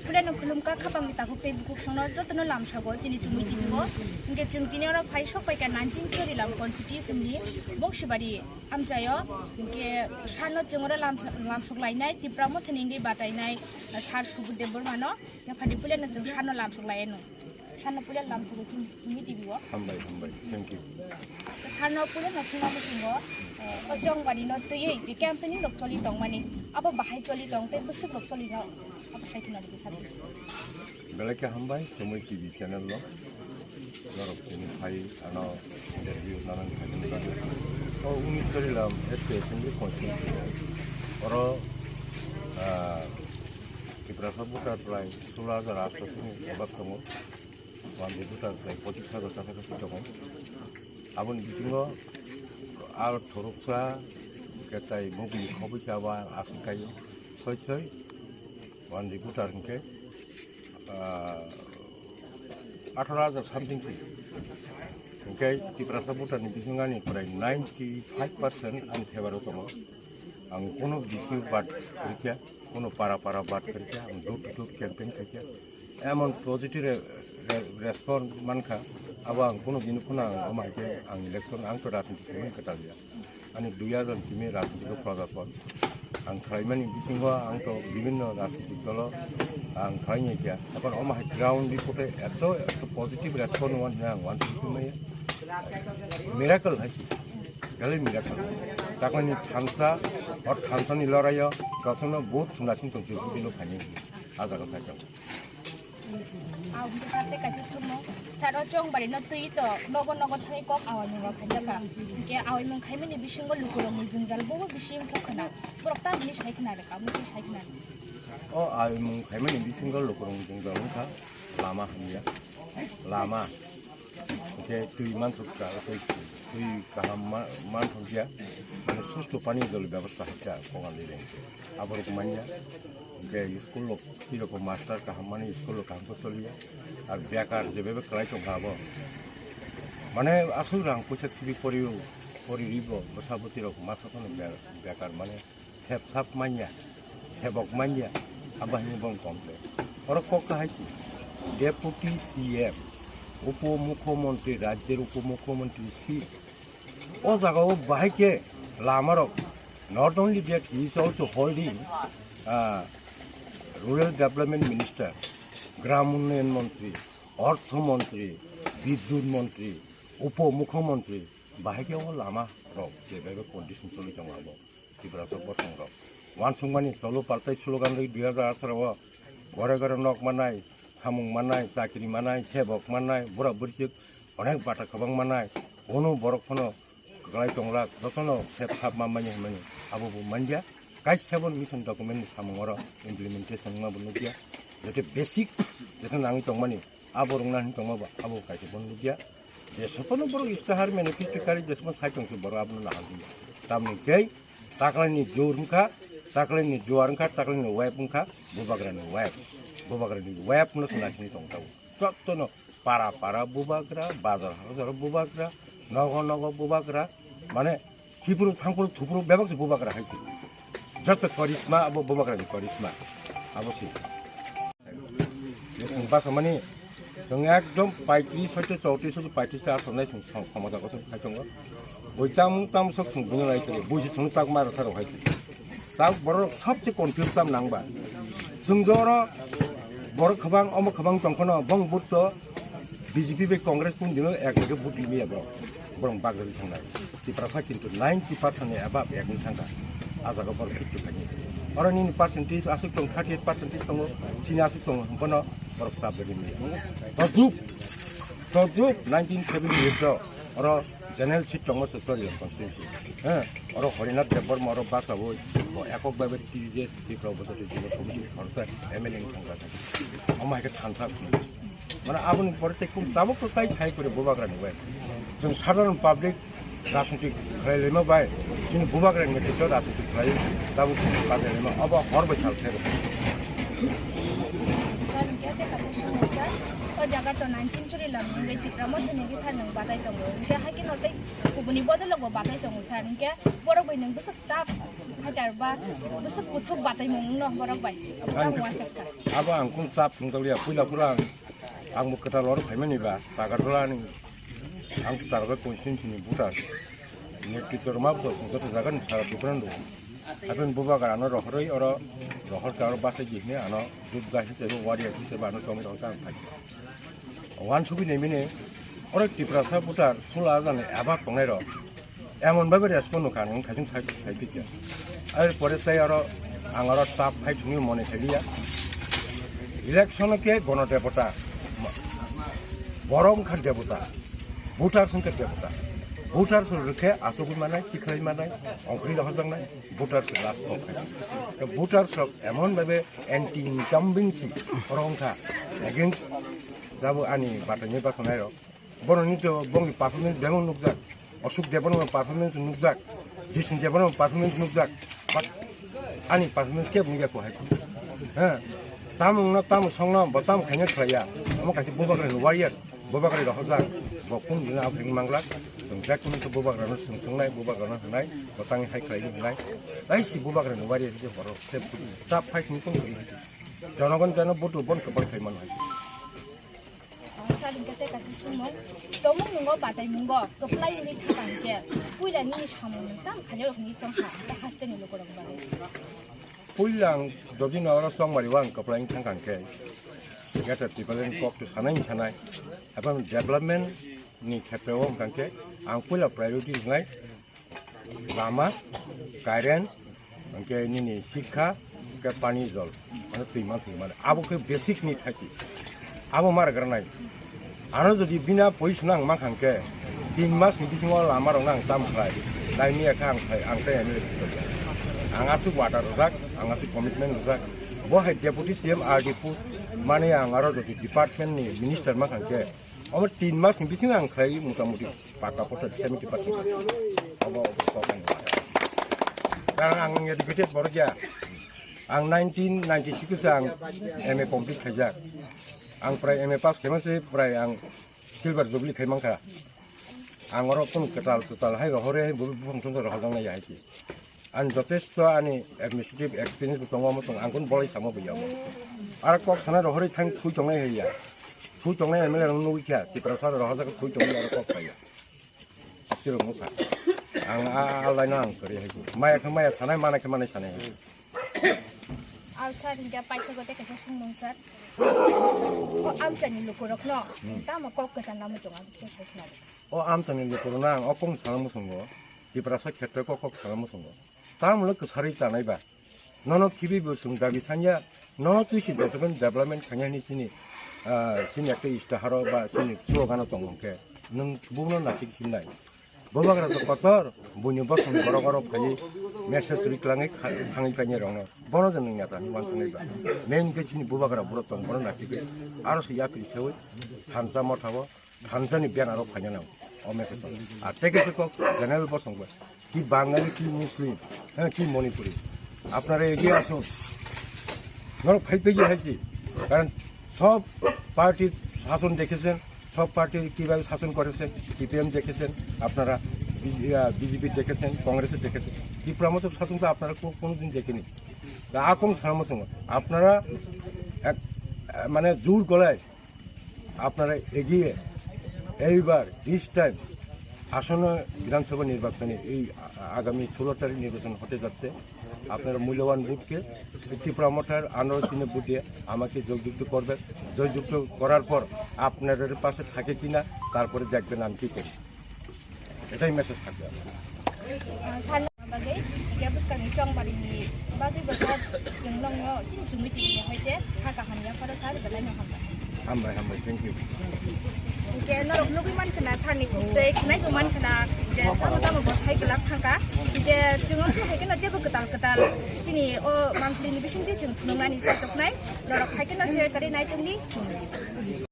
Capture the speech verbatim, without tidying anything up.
Puleno khulumkha khapangni takhuk tei bukhuk songno jotono lamsago chini Chumui T V o. Hinkhe chwng tini oro phai sok paikha nineteen Chorilam constituency ni Bongsibari amchaio. Hinkhe sano chwng oro lamsa-, lamsok lainai Tipra Mothani wngwi batainai, uh, Sir Subudh Debbarmano. Yaphadi puleno chwng sano lamsok laianw. Sano puila lamsogo chini T V o. Hambai, hambai. Thank you. Sano puila no sino musingo, eh, o Chongbari no twiwi je campaigning rok choli tongmani, abo bahai choli tong tei bwswk rok choli no, abo sai khna rwgwi sabi. Belai khe hambai, Chumui T V channel no. Norok chini phai ano interview nanang khaini bagwi. O unis Chorilam S T Assembly Constituency. Oro, ah, Tiprasa voter prai solo hajar aatso sini ebak tongo. Wandi voter prai pochis hajar kachakai tongo. Aboni bisingo aro thoroksa ketai mugni khobwi se abo aswk kaio. Soi soi wandi voter hinkhe, ah, atharo hajar something se. Hinkhe Tiprasa voter ni bisingo ani prai ninety five percent ani favor o tongo. Ang kono district bat khaikha, kono para para bat khaikha, ang door to door campaign khaikha. Emon positive re-, re-, response mankha, abo ang kono bini phano ang omo hai khe ang election, ang to rajniti khaimani kwtal ya. Ani dui hajar kimi rajniti khe projapon. Ang khlaimani bisingo ang to bibinno rajniti dolo ang khlainai kha. Ekhon omo hai ground report e eto, eto positive response wan hwnwi ang uansukwi maya. Miracle hai se. Gali miracle. Taklani thansa, o thansani loraio, kothokno vote thumnasing tongsi bini phaini. A jaga sai tong. Ang bwsate kaisa sumung. Saro Chongbari no twi to, nogo nogo thangwi kok awaimung rok khaijak kha. Hinkhe awaimung khaimani bisingo lukurokni jwngjal bobo bisi wngkha khna. Borok ta bini sai khna rwkha, mui sai khna. O awaimung khaimani bisingo lukurokni jwngjal wngkha lama hamya. Lama. Hinkhe twi manthokya, twi, twi kaham ma-, manthokya, mane susto pani jol bebostha hakya, kogal rireng. Aborok manya, hinkhe school rok, twi rok master kaham mani school rok kaham khe choliya. Ar bekar jebebe kwlai tongkha abo. Mane aswk rang puisa khibi poriyo, pori ribo, bwsa bwtwi rok masa phano be-, bekar mane. Sep sap manya, sebok manya, abo hini bong complain. Oro kok kahai si, Deputy C M, Upo Mukhyamantri, rajyer Upo Mukhyamantri si. O jaga o bahai khe lama rok, not only that, he is also holding, ah, Rural Development Minister, Gram Unnayan Mantri, Ortho Mantri, Bidyut Mantri, Upo Mukhyamantri, bahai khe o lama rok, je bebe condition choli tongo abo. Tiprasa bosong rok. Wansukmani solo paltai slogan rwi dui hajar atharo o gore gore nok manai, samung manai, chakri manai, sebok manai, bura bwrwswk onek bata kwbang manai, kono borok phano kwlai tonglak, jotono sep sap ma manya hinmani abo bo manya. Kaisa bo mission document ni samung oro implementation wngma bo nukya. Joto basic, joto nangwi tongmani, abo rwngna hini tongma ba, abo kaisa bo nukya. Jesophano borok istihar manifesto kari jesophano sai tongkhe borok abono nahal di. Tamni kei taklaini jor wngkha, taklaini juar wngkha, taklaini web wngkha, bubagrani web. Bubagrani web no se naisini tongtao. Jottono para para bubagra, bazar hazar bubagra, nogo nogo bubagra, mane Kiphuru thangphuru thupuru bebak se bubagra hai se. Joto korisma abo bubagrani korisma. Abo se. Chwng basa mani chwng ekdom paitris hoite chowtris hoite paitris ta asonai chwng khom-, khomota kotor khai tongo. Bui tam tam sok chwng buino lai khe bui se chwng tak mara tharo hai se. Ta borok sabse confuse tam nangba. Chwng joro borok kwbang omo kwbang tongkhano bong burto B J P bai Congress pun dino ek lage vote limya borok. Borok bagrani thangnai. Tiprasa kintu ninety percent ni above ek ni thangkha. A jaga borok kichu kani. Oro nini percentage asuk tong thirty eight percentage tongo. Sini asuk tongo. Bono borok tab deni. Tojuk. Tojuk nineteen seventy eight oro General seat tongma se Chorilam constituency. He, oro Harinath Debbarma oro basa bo, bo ekok bhabe T D S, Tripura Bojoti Jibo Komiti, Horta M L A wng thangkha. Omo hai khe thansa khum. Mane aboni pore tei khum tabuk to tai sai kore bubagrani bai. Chwng sadharon public rajniti khlai laima bai, chini bubagrani netrito rajniti khlai tabuk kajai laima. Obo hor bai sal khe. O jaga to nineteen Chorilam hwnwi Tipra Mothani wngwi thar nwng batai tongo. Hwnkhe hai kheno tei kubuni bodol bo batai tongo sir. Hwnkhe borok bai nwng bwswk ta Hajar ba bwswk kuthuk bataimung no borok bai. Ang Ang khe uansuk sa. Abo ang kung chap thung tawliya, puila puila ang, ang bo kwtal oro phaimani ba, Tagarjala ni ang Tagarjala constituency ni voter. Netrito rwma bo joto jaga ni sara Tripura ni rwo. Aboni bubagra ano rohorwi oro rohor khe aro bachai di hwnwi ano judga hisabe warrior hisabe ano tongwi rok ang phai. Wansugwi naimani oro Tiprasa voter sula jani ebak tongnai rok emon bhabe respond nukha ang khaising sai sai khe. Ar pore tai aro ang aro tap phai thungwi mone thaliya. Election khe gono debota, borok wngkha debota, voter wngkha debota. Voter rwkhe asugwi manai, tikhlai manai, ongkhorwi rohorjaknai. Voters last kok khai. Voters rok emon bhabe anti incumbency rong kha against jabo ani batani basanai rok. Bono ni to bongni performance bemo nukjak. Ashok Devanani performance nukjak. Jason Devanani performance nukjak. But ani performance kebo nukya ko hai. Ha. Tamung na tamung song na bo tamung khaina khlaiya. Amo kaisa bubagra ni warrior. Bubagra rohorjak, bo kung dina apheng manglak, chwng bek kunu khe bubagrano swng thwngnai, bubagrano hwnai, bo tangwi hai khlai hwnai, tai si bubagrani wari se horo se chap phai thwng tong tong. Jonogon jano butu bon khe bai khai mano hai. Sir, hingke tei kaisa sumung, tomung nungo batai mungo, kwplai wngwi thangkha hingke, puila nini samung tam khairok hwnwi chongkha, hasteni lukurok bagwi. Puila ang jodi no oro chongmari o ang kwplai wng thangkha hingke, Greater Tipraland kok to sanai sanai, abo development ni khetre o hwnkha khe ang puila priority rwnai lama, current, hwnkhe nini sikha, hwnkhe pani jol, mane twi manthogo mane abo khe basic ni thai. Abo ma rwgranai. Ano jodi bina poisono ang mankha hwnkhe, tin mas ni bisingo lama rokno ang tam khlai, daini ekha ang khai, ang tei M L A. Ang aswk water rwjak, ang aswk commitment rwjak. Bo hai Deputy C M R D post mani ang aro jodi department ni minister mankha hwnkhe, omo tin mas ni bisingo ang khlai mota moti pata poto seventy percent. Obo, obo, obo. Karon ang educated borok ya. Ang nineteen ninety-six o ang M A complete khaijak. Ang prai M A pass khaima se prai ang silver jubilee khai mankha. Ang oro kunu kwtal kwtal hai rohorwi hai bo buphang thungsa rohorjaknai ya hai se. Ang jotesto ani administrative experience bo tongo, omo tongo, ang kunu bolai samo bo ya omo. Aro kok sana rohorwi thang thui tongnai hai ya. Thui tongnai M L A rok nugwi kha, Tiprasa rohorjak thui tongnai aro kok saya. Chirok nukha. Ang a, a, a line o ang kwrwi hai se. Maya khe maya sanai, mana khe manai sanai hai se. Ang sir hingke paithago tei kaisa sumung sir. O amchaini lukurokno Hmm. tamo kok kwchangna muchungo ang khe sai khna. O amchaini lukurokno ang o kok sana muchungo, Tiprasa khetre kok kok sana muchungo. Tamoni kwsarwi tanai ba. Nono khibi bo chwng dabi sanya, nono twi si development, development sanya hini sini, ah, sini ekta istaharo ba sini slogan o tong hwnkhe, nwng buno nasik himnai. Bubagra to kotor, buini bosong borok oro phaiwi message rwi klangwi kha-, thangwi painai rokno. Bono je nwng neta hinwi uansuknai ba. Main khe chini bubagra borok tong, bono nasikwi aro se yapri sewi thansa mothao thansani banner o phaina nango. O message o. Ar tei khe kok general bosong bai. Ki Bangali, ki Muslim, ha, ki Manipuri. আপনারা এগিয়ে আসুন। ধরো, ফাইভ পেজে হয়েছি। কারণ সব পার্টির শাসন দেখেছেন, সব পার্টি কিভাবে শাসন করেছে, সিপিএম দেখেছেন, আপনারা বিজে-, আহ, বিজেপি দেখেছেন, কংগ্রেসে দেখেছেন। ত্রিপুরা মতো শাসন তো আপনারা কো-, কোনোদিন দেখেনি। তা আকং সামসং আপনারা এক, আহ, মানে জোর গলায় আপনারা এগিয়ে এইবার দিস টাইম আসন্ন বিধানসভা নির্বাচনে এই আ-, আগামী ষোলো তারিখ নির্বাচন হতে যাচ্ছে। আপনারা মূল্যবান ভোটকে ত্রিপুরা মথার আনারস চিহ্নে ভোট দিয়ে আমাকে জয়যুক্ত করবেন। জয়যুক্ত করার পর আপনাদের পাশে থাকে কিনা তারপরে দেখবেন আমি কী করি। এটাই মেসেজ থাকবে আমার। Bagwi, hingke bwskangni chongmarini bagwi bo sir, chwng nokno chini chumui tongmani hai khe kha kaham ya phano sir, belai no hambai. Hambai, hambai, thank you. Hingke norok nugwi mankha na sir ni kok tei khwnai bo mankha na je tamo tamo bo sai kwlak thangkha. Hingke chwng o hai kheno jebo kwtal kwtal chini o monthly ni bisingtwi chwng phunuknani chajoknai. Norok hai kheno je kwrwi nai tongdi.